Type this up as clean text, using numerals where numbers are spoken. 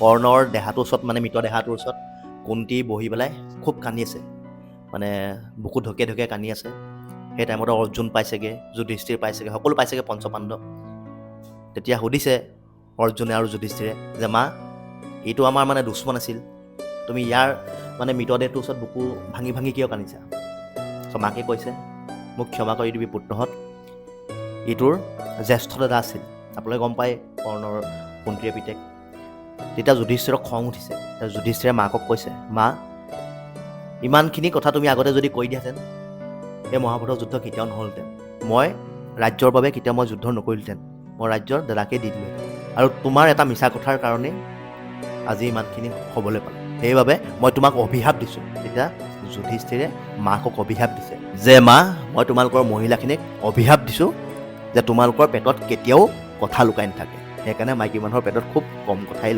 কৰ্ণৰ দেহাটোৰ ওচৰত, মানে মৃত দেহাটোৰ ওচৰত কুন্তী বহি পেলাই খুব কান্দি আছে, মানে বুকুত ঢকিয়াই ঢকিয়াই কান্দি আছে। সেই টাইমতে অৰ্জুন পাইছেগৈ, যুধিষ্ঠিৰ পাইছেগৈ, সকলো পাইছেগৈ, পঞ্চপাণ্ডৱ। তেতিয়া সুধিছে অৰ্জুনে আৰু যুধিষ্ঠিৰে যে মা, এইটো আমাৰ মানে দুশ্মন আছিল, তুমি ইয়াৰ মানে মৃতদেহটোৰ ওচৰত বুকু ভাঙি ভাঙি কিয় কান্দিছা? চ' মাকে কৈছে, মোক ক্ষমা কৰি দিবি পুত্ৰহঁত, এইটোৰ জ্যেষ্ঠ দাদা আছিল, আপোনালোকে গম পায় কৰ্ণৰ কুন্তীৰে পিতেক। তেতিয়া যুধিষ্ঠিৰক খং উঠিছে। তেতিয়া যুধিষ্ঠিৰে মাকক কৈছে, মা, ইমানখিনি কথা তুমি আগতে যদি কৈ দিয়াহেঁতেন, এই মহাভাৰতৰ যুদ্ধ কেতিয়াও নহ'লহেঁতেন। মই ৰাজ্যৰ বাবে কেতিয়াও মই যুদ্ধ নকৰিলোহেঁতেন, মই ৰাজ্যৰ দাদাকে দি দিলোহেঁতেন। আৰু তোমাৰ এটা মিছা কথাৰ কাৰণে আজি ইমানখিনি হ'বলৈ পালোঁ, সেইবাবে মই তোমাক অভিশাপ দিছোঁ। তেতিয়া যুধিষ্ঠিৰে মাকক অভিশাপ দিছে যে মা, মই তোমালোকৰ মহিলাখিনিক অভিশাপ দিছোঁ যে তোমালোকৰ পেটত কেতিয়াও কথা লুকাই নাথাকে। সেইকাৰণে মাইকী মানুহৰ পেটত খুব কম কথাই লুকাই।